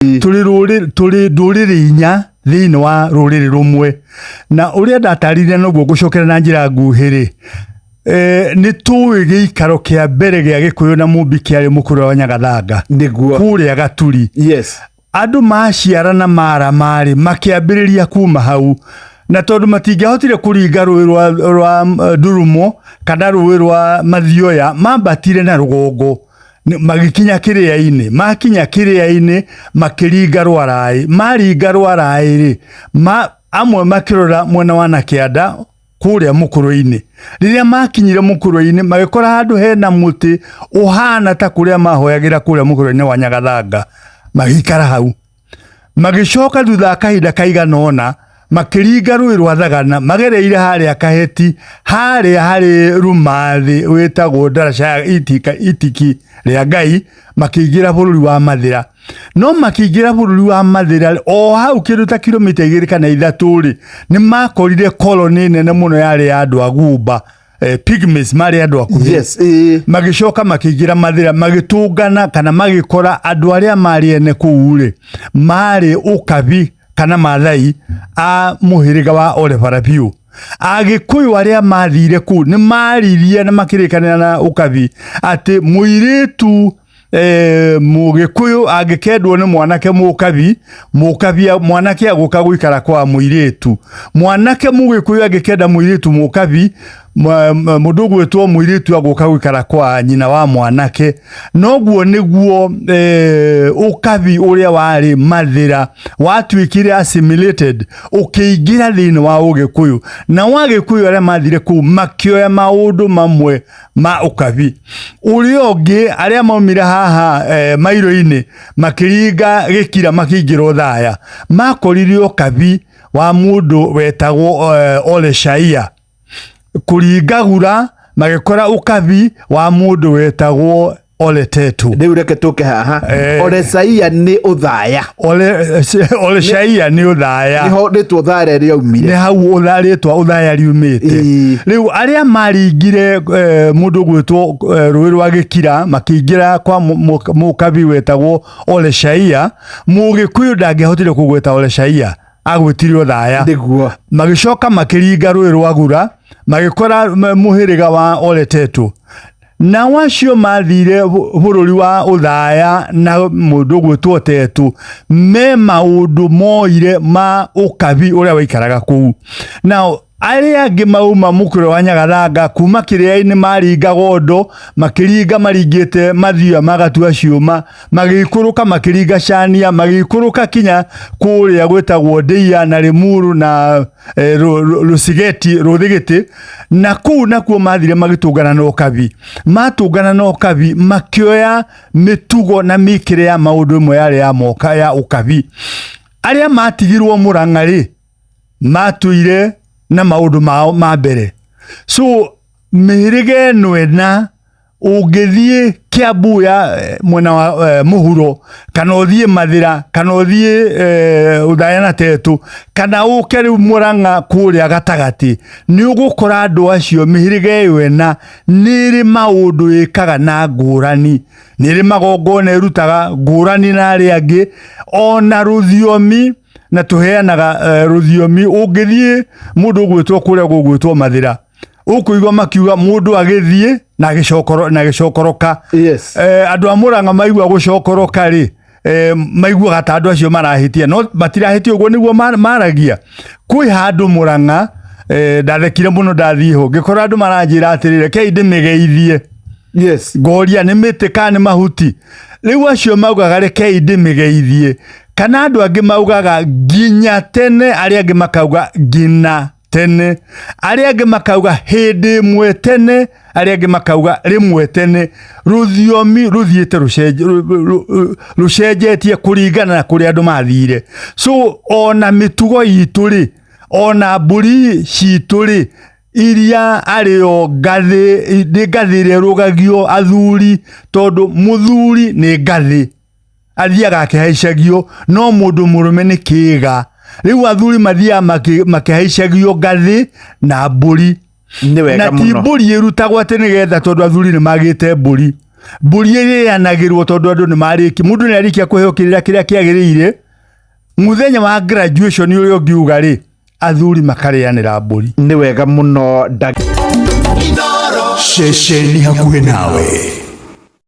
Tũrĩ tũrĩ ndũrĩrĩ inya thĩinĩ wa rũrĩrĩ rũmwe, na ũrĩa ndatarĩria noguo ngũcokera na njĩra nguhĩ rĩ, nĩ tũĩ gĩikaro kĩa mbere gĩa Gĩkũyũ na Mũmbi kĩarĩ mũkũrwe wa Nyagathanga, kũrĩa Gaturi. Andũ maciarana mara marĩ makĩambĩrĩria kuma hau, na tondũ matingĩahotire kũringa rũĩ rwa Ndurumo kana rũĩ rwa Mathioya, mambatire na rũgongo magĩkinya kĩrĩa-inĩ. Makinya kĩrĩa-inĩ makĩringa Rwaraĩ. Maringa Rwaraĩ rĩ, amwe makĩrora mwena wa na kĩanda kũrĩa mũkũrwe-inĩ. Rĩrĩa makinyire mũkũrwe-inĩ, magĩkora handũ hena mũtĩ ũhana ta kũrĩa mahoyagĩra kũrĩa mũkũrwe-inĩ wa Nyagathanga, magĩikara hau. Magĩcoka thutha wa kahinda kaigana ũna makĩringa rũĩ rwa Thagana magereire harĩa Kaheti, harĩa harĩ rumathĩ wĩtagwo ndaraca ya itiki rĩa Ngai, makĩingĩra bũrũri wa Mathĩra. No makĩingĩra bũrũri wa Mathĩra, o hau kĩndũ ta kilomita 2 kana 3 rĩ, nĩ makorire koloni nene mũno yarĩ ya andũ a Gumba, pygmies, marĩ andũ akuhĩ. Magĩcoka makĩingĩra Mathĩra, magĩtũngana kana magĩkora andũ arĩa marĩ ene kũu rĩ, marĩ Ũkabi kana Mathai a mũhĩrĩga wa Ole Barabiũ. Agĩkũyũ arĩa mathire kũu nĩ maririe na makĩrĩkanĩra na Ũkabi atĩ mũirĩtu mũgĩkũyũ angĩkendwo nĩ mwanake mũkabi, mũkabi mwanake agũka gũikara kwa mũirĩtu. Mwanake mũgĩkũyũ angĩkenda mũirĩtu mũkabi, mũndũ ũgwĩtwo mũirĩtu agũka gũikara kwa nyina wa mwanake. Noguo nĩguo ũkabi ũrĩa warĩ Mathĩra watuĩkire assimilated, ũkĩingĩra thĩinĩ wa ũgĩkũyũ, na wagĩkũyũ arĩa mathire kũu makĩoya maũndũ mamwe ma ũkabi. Ũrĩa ũngĩ, arĩa maumire haha mairũ-inĩ makĩringa gĩkira makĩingĩra ũthaya, makorire ũkabi wa mũndũ wetagwo Ole Shaia. Kũringa Gura magĩkora ũkabi wa mũndũ wetagwo Ole Tetu. Rĩu reke tũke haha. Ole Saia nĩ ũthaya? Ole Shaia nĩ ũthaya. Nĩho rĩtwa ũthaya rĩaumire? Nĩ hau rĩtwa ũthaya riumĩte. Rĩu arĩa maringire mũndũ ũgwĩtwo rũĩ rwa Gĩkira makĩingĩra kwa mũkabi wetagwo Ole Shaia, mũgĩkũyũ ndangĩahotire kũgweta Ole Shaia, agwĩtire ũthaya. Magĩcoka makĩringa rũĩ rwa Gura, magĩkora mũhĩrĩga wa Ole Tetu. Nao acio mathire bũrũri wa ũthaya na mũndũ ũgwĩtwo Tetu me maũndũ moire ma ũkabi ũrĩa waikaraga kũu. Nao arĩa angĩ mauma mũkũrwe wa Nyagathanga kuma kĩrĩa-inĩ maringa Gondo, makĩringa maringĩte Mathioya magatua ciũma, magĩikũrũka makĩringa Cania, magĩikũrũka kinya kũrĩa gwĩtagwo Ndĩia na Rĩmuru na Rũcigeti, Rũthigiti, na kũu nakuo mathire magĩtũngana na ũkabi. Matũngana na ũkabi makĩoya mĩtugo na mĩkĩre ya maũndũ ĩmwe yarĩ ya moka ya ũkabi. Arĩa matigirwo Mũrang'a rĩ, matũire na maũndũ mao ma mbere. So mĩhĩrĩga ĩno ĩna, ũngĩthiĩ Kiambu ya mwena wa mũhuro, kana ũthiĩ Mathĩra, kana ũthiĩ Ũthaya na Tetu, kana ũke rĩu Mũrang'a kũrĩa gatagatĩ, nĩ ũgũkora andũ acio mĩhĩrĩga ĩyo ĩna nĩ ĩrĩ maũndũ ĩkaga na ngũrani, nĩ ĩrĩ magongona ĩrutaga ngũrani na arĩa angĩ, ona rũthiomi na tũheanaga rũthiomi. Ũngĩthiĩ mũndũ ũgwĩtwo kũrĩa gũgwĩtwo Mathĩra, ũkũigua makiuga mũndũ agĩthiĩ na agĩcokoro na agĩcokoroka. Andũ a Mũrang'a maigua gũcokoroka rĩ, maiguaga ta andũ acio marahĩtia, no matirahĩtia, ũguo nĩguo maragia. Kwĩ handũ Mũrang'a, ndathekire mũno ndathiĩ ho ngĩkora andũ maranjĩra atĩrĩrĩ, rekei ndĩmĩgeithie. Ngoria nĩ mĩtĩ kana nĩ mahuti. Rĩu acio maugaga rekei ndĩmĩgeithie, kana andũ angĩ maugaga nginya tene, arĩa angĩ makauga ngina tene, arĩa angĩ makauga hĩndĩ ĩmwe tene, arĩa angĩ makauga rĩmwe tene. Rũthiomi rũthiĩte rũcenjetie kũringana na kũrĩa andũ mathire. So ona mĩtugo itũ rĩ, ona mbũri citũ rĩ, iria arĩ o ngathĩ, nĩ ngathĩ ĩrĩa ĩrũgagio athuri, tondũ mũthuri nĩ ngathĩ athiaga akĩhaicagio, no mũndũ mũrũme nĩ kĩga. Rĩu athuri mathiaga makĩhaicagio ngathĩ na mbũri. Nĩ wega Na ti mũno. Mbũri ĩrutagwo atĩ nĩgetha tondũ athuri nĩ magĩte mbũri. Mbũri ĩrĩanagĩrwo tondũ andũ nĩ marĩkia, mũndũ nĩ arĩkia kũheo kĩrĩra kĩrĩa kĩagĩrĩire. Mũthenya wa graduation ũrĩa ũngiuga rĩ, athuri makarĩanĩra mbũri. Nĩ wega mũno. Ceceni hakuhĩ nawe.